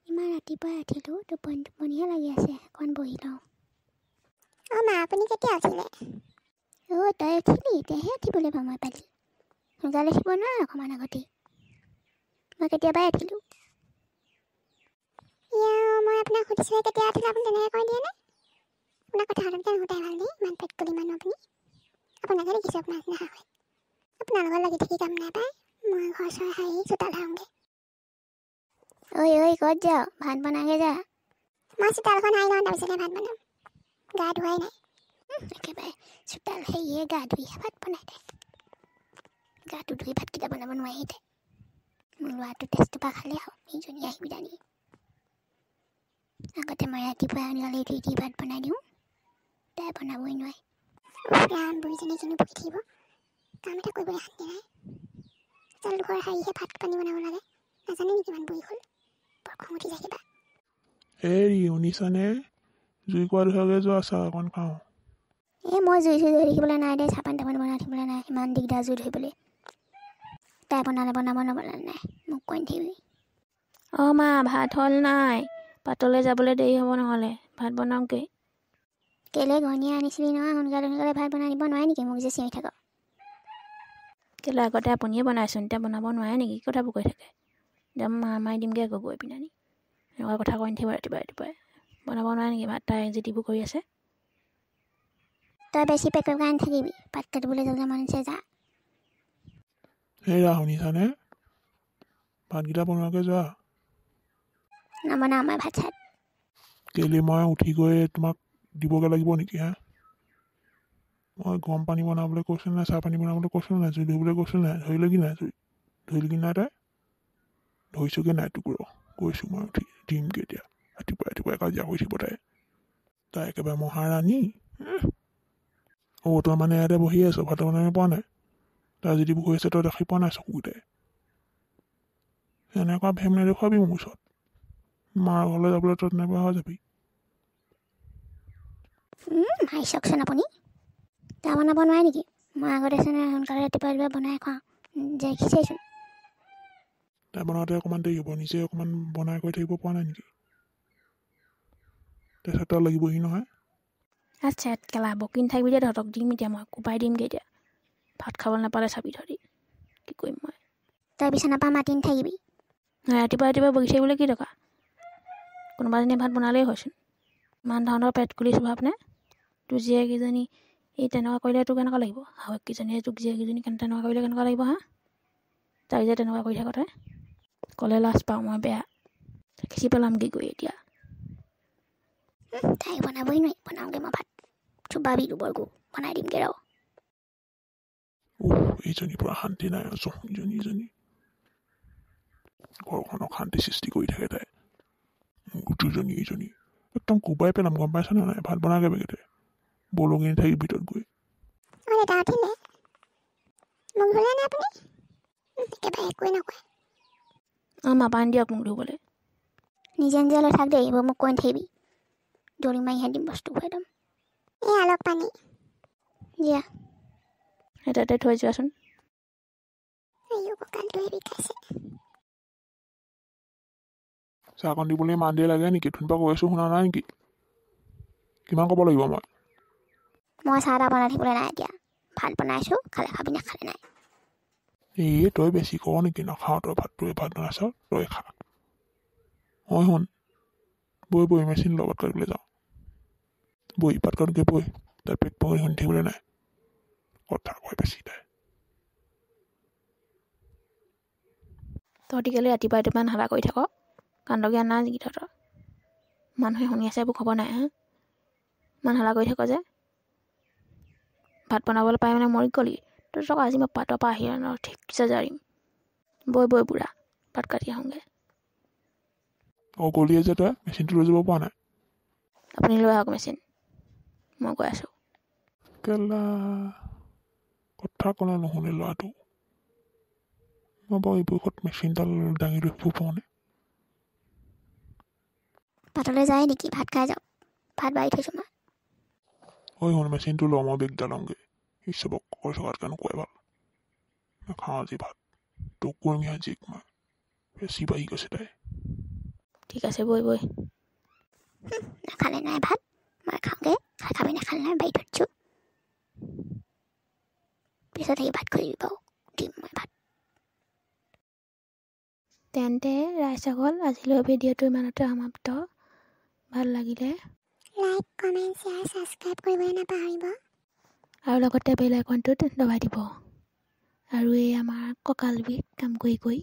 ইমান ৰাতিপুৱাই উঠিলোঁ, টোপনি টোপনিহে লাগি আছে, অকণমান বহি লওঁ। অঁ মা, আপুনি কেতিয়া উঠিলে? অ' তই উঠিলি? এতিয়াহে উঠিবলৈ সময় পালি? সোনকালে উঠিব নোৱাৰ অকণমান আগতেই? মই কেতিয়াবাই উঠিলোঁ। মই আপোনাক সুধিছোঁ কেতিয়া উঠিলে, আপুনি তেনেকৈ কৈ দিয়েনে? আপোনাক কথা সাধাৰণতে নুসুধাই ভাল দেই, ইমান পেটকলি মানুহ আপুনি। আপোনাকে দেখিছোঁ আপোনাৰ নিচিনা শাহুৱেক। আপোনাৰ লগত লাগি থাকি কাম নাই পাই, মই ঘৰ চৰ সাৰি চোতাল সাৰোঁগৈ। ঐ ঐ, ক'ত যাৱ? ভাত বনাগে যা। মই চোতালখন সাৰি লওঁ, তাৰপিছতহে ভাত বনাম। গা ধোৱাই নাই। একেবাৰে চোতাল সাৰিয়ে গা ধুইহে ভাত বনাই তাই। গাটো ধুই ভাতকেইটা বনাব নোৱাৰি তাই। মোৰ ল'ৰাটো তেজটোপা খালে আৰু সেইজনী আহি পিলানি। আগতে মই ৰাতিপুৱাই সোনকালে উঠি উঠি ভাত বনাই দিওঁ, তাই বনাবই নোৱাৰে। ৰাম, বুঢ়ীজনী কিনো বকি থাকিব, কাম এটা কৰিবলৈ শান্তি নাই। চোতাল ঘৰ সাৰিহে ভাত পানী বনাব লাগে, নাজানে নেকি ইমান বুঢ়ী হ'ল? বৰ খং উঠি যায় কিবা। হেৰি শুনিছানে? জুই কোৱা ধোৱাগৈ যোৱা, চাহ অকণ খাওঁ। এই মই জুই চুই ধৰি থাকিবলৈ নাই দেই, চাহপানী তাপানী বনাই থাকিবলৈ নাই, ইমান দিগদাৰ জুই ধৰিবলৈ। তাই বনালে বনাব, নবনালে নাই, মোক কৈ নাথাকিবি। অঁ মা, ভাত হ'ল নাই? পাতলৈ যাবলৈ দেৰি হ'ব নহ'লে, ভাত বনাওঁগৈ। কেলৈ ঘৈণীয়ে আনিছিলি নহয়, সোনকালে সোনকালে ভাত বনাই দিব নোৱাৰে নেকি? মোক যে চিঞৰি থাক। কেলৈ আগতে আপুনিয়ে বনাইচোন, এতিয়া বনাব নোৱাৰে নেকি? কি কথাবোৰ কৈ থাকে? এতিয়া মাৰি দিমগৈ আকৌ গৈ পিনানি। এনেকুৱা কথা কৈ নাথাকিব ৰাতিপুৱাই ৰাতিপুৱাই। বনাব নোৱাৰে নেকি ভাত? তাই যিটিবোৰ কৰি আছে। তই বেছি পেকৰ কাৰণে নাথাকিবি, পাত কাটিবলৈ যাবলৈ মন আছে যা। হেৰা শুনিছানে? ভাতকেইটা বনোৱাকৈ যোৱা। নবনাওঁ মই ভাত চাত। কেলৈ মই উঠি গৈ তোমাক দিবগৈ লাগিব নেকি? হা, মই গৰম পানী বনাবলৈ কৈছিলোঁ নাই? চাহ পানী বনাবলৈ কৈছিলোঁ নাই? জুই ধৰিবলৈ কৈছিলোঁ নাই? ধৰিলে কি নাই জুই? ধৰিলি কি নাই তাই? ধৰিছোগৈ নাই তোক? ৰ, গৈছোঁ মই উঠি দিমগৈ এতিয়া। ৰাতিপুৱাই ৰাতিপুৱাই কাজিয়া কৰি থাকিব তাই। তাই একেবাৰে মহাৰাণী। অ' তই মানে ইয়াতে বহি আছ, ভাত বনাব পোৱা নাই? তাই যদি বহি আছে তই দেখি পোৱা নাই চকুকেইটাই? এনেকুৱা ভেম নেদেখুৱাবি মোৰ ওচৰত। মাৰ ঘৰলৈ যাবলৈ তই তেনেকুৱা হৈ যাবি। মাৰিছকচোন আপুনি। চাহ বনাব নোৱাৰে নেকি? মই আগতে চোন সোনকালে ৰাতিপুৱা ৰাতিপুৱা বনাই খুৱাওঁ, দেখিছেইচোন। তাই বনাওঁতে অকণমান দেৰি হ'ব, নিজে অকণমান বনাই কৰি থাকিব পৰা নাই নেকি? তাৰপিছত তই লাগিবহি নহয়। আচ্ছা কেলা, বকি নাথাকিবি দেই, তহঁতক দিম এতিয়া মই, কোবাই দিমগৈ এতিয়া। ভাত খাবলৈ নাপালে চাবি তহঁতি কি কৰিম মই। তই বিচনাৰ পৰা মাতি নাথাকিবি। ৰাতিপুৱা ৰাতিপুৱা বকি থাকিবলৈ কি দৰকাৰ? কোনোবা এজনীয়ে ভাত বনালেই হয়চোন। ইমান ধৰণৰ পেট কুলি স্বভাৱ নে? তোৰ জীয়েককেইজনী এই তেনেকুৱা কৰিলে তোৰ কেনেকুৱা লাগিব? শাহুৱেককেইজনীয়ে তোক জীয়েককেইজনী তেনেকুৱা কৰিলে কেনেকুৱা লাগিব? হা, তাই যে তেনেকুৱা কৰি থাক তই ক'লে লাজ পাওঁ মই, বেয়া খিচি পেলামগৈ গৈ এতিয়া। তাই বনাবই নোৱাৰি, বনাওঁগৈ মই ভাত। চোবাবি গোবৰ গু, বনাই দিমগৈ ৰ। উহ, এইজনীৰ পৰা শান্তি নাই। ইজনী ইজনী ঘৰখনক শান্তি সৃষ্টি কৰি থাকে তাই। দুজনী এইজনী একদম কোবাই পেলাম, গম পাইছনে নাই? ভাত বনাগে বেগেতে, বলঙি নাথাকি ভিতৰত গৈ। অঁ দেউতা উঠিলে? মোক ধুলে নে আপুনি? একেবাৰে একোৱেই নকয়। অঁ মা, পানী দিয়ক মোক ধুবলৈ। নিজে নিজে লৈ থাক দেই, এইবোৰ মোক কৈ নাথাকিবি। দলি মাৰিহে দিম বস্তুবোৰ একদম। এই অলপ পানী দিয়া। সেই তাতে থৈ যোৱাচোন। আইঅ, কঁকালটোহে বিষাইছে। চাহকণ দিবলৈ ইমান দেৰি লাগে নেকি? অথনিৰ পৰা কৈ আছোঁ, শুনা নাই নেকি? কিমান ক'ব লাগিব মই? মই চাহ তাহ বনাই থাকিবলৈ নাই এতিয়া, ভাত বনাইছোঁ, খালে খাবি নাখালে নাই। এই তই বেছি কৰ নেকি? নাখাওঁ তই ভাত, তই ভাত বনাইছ তই খা। ঐ শুন, বৈ বৈ মেচিন ল, ভাত কাটিবলৈ যাওঁ। বৈ ভাত কাটোগৈ বৈ, তাই পেট পঙি শুনি থাকিবলৈ নাই। কথা কয় বেছি তাই। তহঁতি কেলৈ ৰাতিপুৱা ৰাতিপুৱা ইমান হাল্লা কৰি থাক? কাণ্ড জ্ঞান নাই নেকি তহঁতৰ? মানুহে শুনি আছে, এইবোৰ খবৰ নাই? হা, ইমান হাল্লা কৰি থাক যে? ভাত বনাবলৈ পাই মানে মৰি গ'লি তই? টকা আজি মই পাতৰ পৰা আহি ন ঠিকছে জাৰিম। বৈ বৈ বুঢ়া, ভাত কাটি আহোঁগৈ। অঁ গ'লিয়ে যে, তই মেচিনটো লৈ যাব পৰা নাই? আপুনি লৈ আহক মেচিন, মই গৈ আছোঁ। কেলা, কথা ক'লে নুশুনে ল'ৰাটো। মই বাৰু এই বয়সত মেচিনডাল দাঙি লৈ ফুৰিব পাৰোঁনে? পাতলৈ যায় নেকি? ভাত খাই যাওক, ভাত বাঢ়ি থৈছোঁ মই। ঐ শুন, মেচিনটো ল, মই বেগডাল লওঁগৈ। এই চবক কৈ থকাতকৈ নোকোৱাই ভাল। নাখাওঁ আজি ভাত, তোক কৰিমহি আজি মই। বেছি বাঢ়ি গৈছে তাই। ঠিক আছে, বৈ বৈ। নাখালে নাই ভাত, মই খাওঁগৈ। খাই খাবি, নাখালে নাই, বাৰী ধৰিছোঁ। পিছত আহি ভাত খুজিবি বাৰু, দিম মই ভাত। তেন্তে ৰাইজসকল, আজিলৈ ভিডিঅ'টো ইমানতে সমাপ্ত। ভাল লাগিলে লাইক, কমেণ্ট, শ্বেয়াৰ, ছাবস্ক্ৰাইব কৰিবলৈ নাপাহৰিব আৰু লগতে বেল আইকনটোত দবাই দিব। আৰু এই আমাৰ কঁকাল বিষ কাম কৰি কৰি।